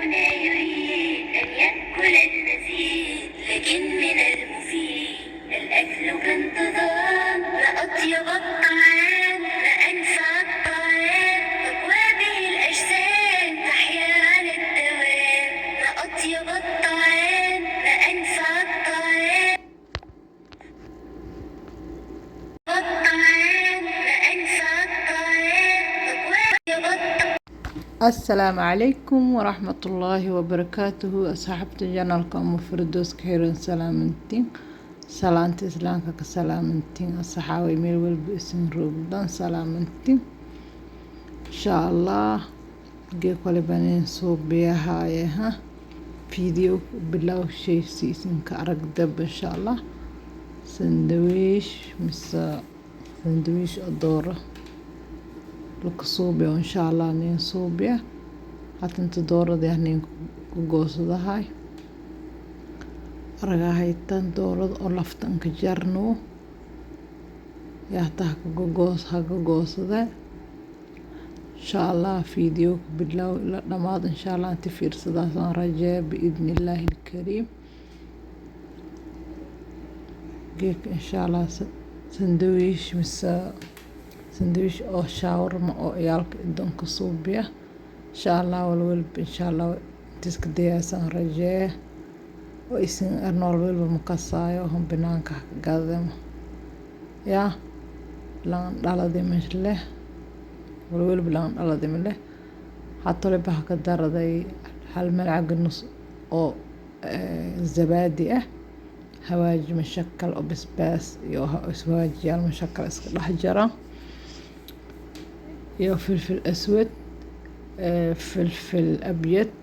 جسمنا يريد أن يأكل المزيد، لكن من المفيد الأكل بانتظام. ما أطيب الطعام، ما أنفع الطعام، تقوى به الأجسام، تحيا على الدوام. ما أطيب الطعام، ما أنفع الطعام، الطعام، ما أنفع الطعام، تقوى الطعام. Asalaamu calaykum waraxmatullaahi wabarakaatuhu. Asxaabta channelka Uma Firdoos ka xiran, salaamantiin, salaanta islaamka ka salaamantiin. Asxaabay, meel walba isin roogdan, salaamantiin. Insha Allah gee kale baneen suubiyahaye ha video bilow shay si isinka aragdab. Insha Allah sandawiish mise sandawiish oo dooro laka suubiyo, insha Allah nin suubiya. Hadda dooradii nin ku goosadahay aragahaytan, doorada oo laftan ka jarno yaa taa haga goosade. Insha Allah video bilow ila dhamaad, insha Allah inta fiirsadaasaan rajeeya biidni illaahi alkariim. Geedka insha Allah sandawiish mise sandawiish oo shawarma oo ciyaalka idonka suubiya, insha Allah walwalba insha Allah inta iska dayaasaan rajeeya oo isin arnool walba makasaayo banaanka gadama yaa lan dhaladi leh, walwalba lan dhaladi leh. Hatole baha ka daraday hal malcaq nus oo zabaadi ah, hawaaji mashakal oo basbaas iyo hawaajiyaal mashakal iska dhex jara, iyo filfil aswad, filfil abyad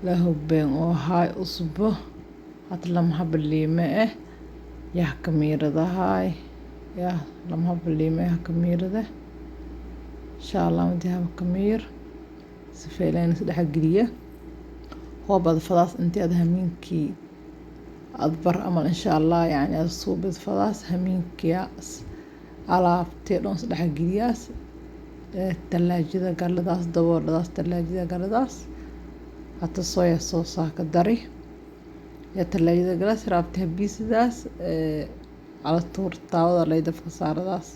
lahubeen oo haay, usbo, hada lama xabo liime ah yaa ka miiradahay, yaa lama xabo liime ah ka miirada. Insha Allah madi haba ka miir si fiican is dhex geliya. Hoob ad fadaas intii ad hamiinkii ad bar amal, insha Allah yani ad suubid fadaas hamiinkii alaabtee dhan is dhex geliyaas, talaajada galadaas, dabooladaas, talaajada galadaas. Hata soya sauce ka dari yaa talaajada galaas raabta habiisidaas cala tuur taawada lay dabka saaradaas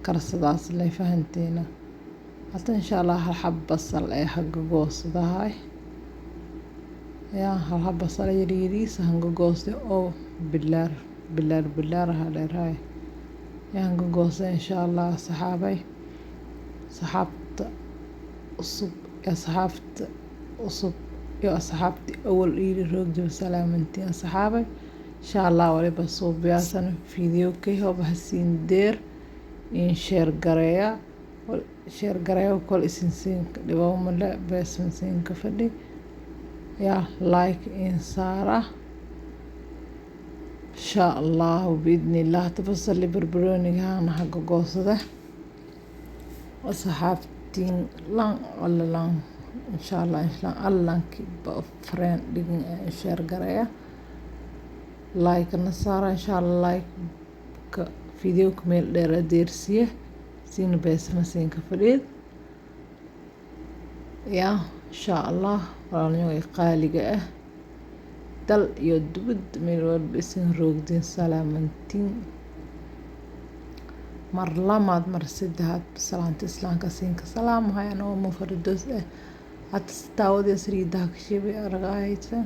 karsadaas lay fahanteena. Hata insha Allah hal xab basal ee haga goosadahay, yaa hal xab basal yaryariis hanga goostay oo bilaar bilaar bilaar aha dheerahay yaa hanga goostay. Insha Allah saxaabay, saxaabta cusub iyo asxaabta cusub iyo asxaabtii awal iili roogdaba, salaamantiin asxaabay. Insha Allah waliba suubiyaasan video kay hoob hasiin deer in share gareeya, share gareeya kol isin siin dhibo male beesan siin ka fadhi, yaa like in saara, insha Allah biidni illah. Tabasali barbarooniga hana haga goosada asxaabtiin lan alla lan, insha Allah allanki friend dhigin share gareeya, like na saara. Insha Allah like ka video ka meel dheer adeersiye siina beesma siin ka fadhiid yaa insha Allah. Walaalnimo qaaliga ah, dal iyo dibad meel walba isin roogdin, salaamantiin. Mar lamaad, mar saddexaad salaanta islaamka siinka salaamahay anoo Uma Fardoos ah. Hada taawadii saliidaha ka shibay aragahaysan,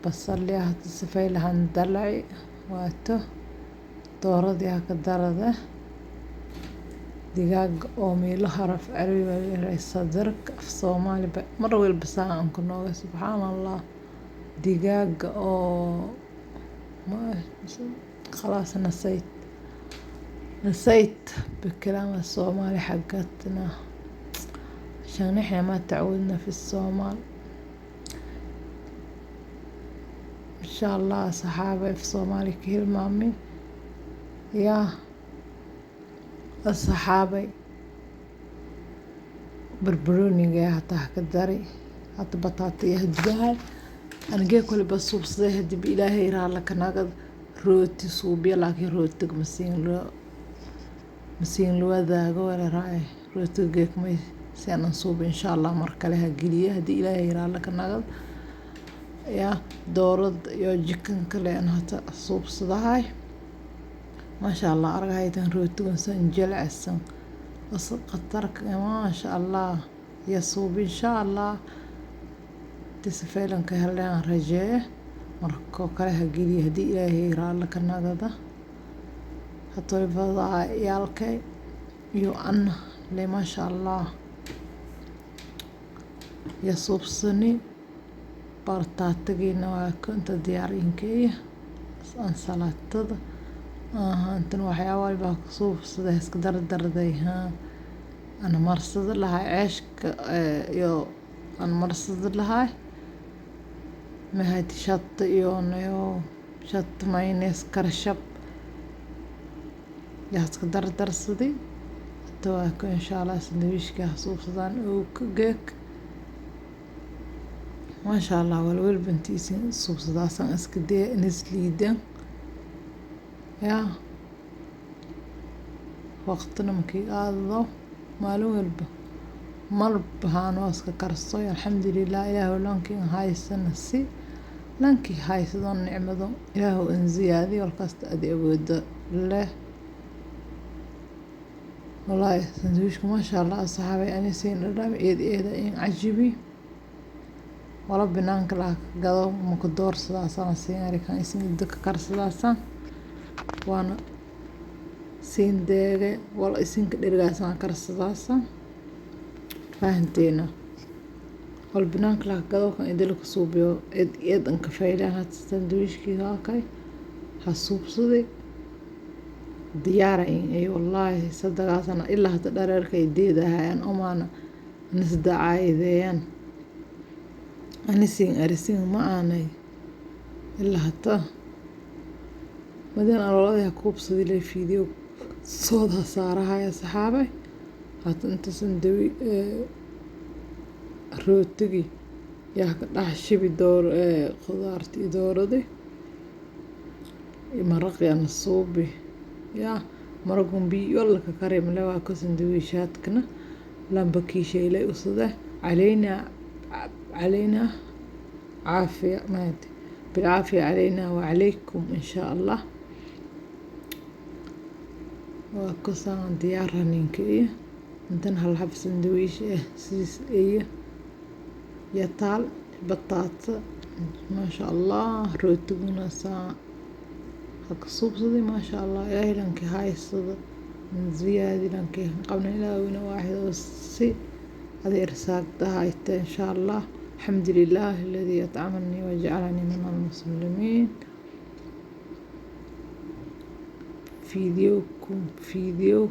basal hada sifaylahan dalaci waato, dooradii haka darada, digaaga oo meelo haraf carabi baa sadarka af Soomaali ba mar walba saan ku noqday, subxaan Allah. Digaaga oo خلاص نسيت نسيت بالكلام الصومالي حقتنا عشان نحنا ما تعودنا في الصومال. إن شاء الله صحابي في صومالي كهل مامي يا الصحابي. بربرونيga hataa ka dari, hada bataati dubahay anigee kule basuubsaday. Hadii Ilaahay raala kanaga rooti suubiya, laakiin rootiga masiin loo wadaago wala raay rootiga geek may. Si aan suubi insha Allah mar kale ha geliye haddii Ilaahay raalli ka nagad. Yaa doorad iyo jikan kale aan hata suubsadahay. Maasha Allah, argahaytan rootigan san jilicsan qatarka, maasha Allah, ya suubi insha Allah. Tisafeelan ka heleen rajeeye, markoo kale ha geliye haddii Ilaahay raalli ka nagada. Hatoybada yaalkay iyo anna le, maasha Allah, ya suubsani. Bartaatagiina waa inta diyaarinkeeya ansalaatada. Intan waxyaabo baa ku suubsaday, iska dardarday. Haa, ana marsada lahay ceeshka iyo aan marsada lahay mahadi shata iyo nayo shata mayonnaise karashab yaa iska dardarsaday. Hada waa ka insha Allah sandwichka suubsadaan oo ka geek, maasha Allah. Walwalba intiisin suubsadaasan iska daya inis liidan yaa waqtina markii aado maalin walba malba haanoo iska karsoy. Alxamdulilah, Ilaahu lankii haysana si lankii haysado nicmado Ilaahu in ziyaadiyo walkasta adi awoodo leh. Wallaahi sandwichka, maasha Allah, asxaabay, ani siin dhadhami eed eeda in cajibi. Wala banaanka laga gado maka doorsadaasaan siin arikan isin iddo ka karsadaasaan waana siin deege wala isinka dherigaasaan karsadaasaan fahanteena. Wal banaanka laga gado kan idil ka suubiyo eed eed an ka faylaan. Hada sandwichkii waa kay ha suubsaday, diyaara in ay wallaahi sadagaasana ilaa hada dhareerka ay deedahayaan omaana nisdacaayideeyaan anisin arisin ma aanay ilaa hata madin aloolada kuubsaday le fiidiyo sooda saarahaya saxaabay. Hata inta sandawi rootigi yaa ka dhex shibi door khudaarti dooradi maraqi ana suubi yaa maragun biyo laka kari male. Waa ka sandwiishaadkana lamba kiishaylay usade. Calayna caafiya maanta bilcaafiya calayna wacalaykum insha Allah. Waa kusaan diyaar ninka iyo intan hal xab sandwiish siis iyo yataal bataata, maasha Allah. Rootiguna saa haka suubsaday, maasha Allah. Ilaahay lankii haysado ziyaadi, lankii qabna ilaahwina waaxid oo si adi irsaaqda hayta insha Allah. الحمد لله الذي أطعمني وجعلني من المسلمين. فيديوكم فيديو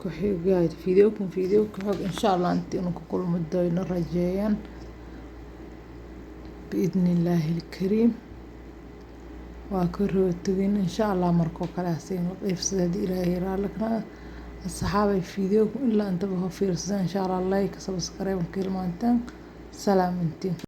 ku-xigaad fiidiyokan fiidiyo ku-xig insha Allah inta inu ku kulmi doono rajeeyaan biidni illaahi alkariim. Waa ka rootigin insha Allah markoo kale asiin la qaybsada haddii Ilaahay raalli ka noqdo. Asxaabay, fiidiyowga ilaa intaba ha fiirsadaan insha Allah. Like, subscribe ka ilmaantaan. Salaamantiin.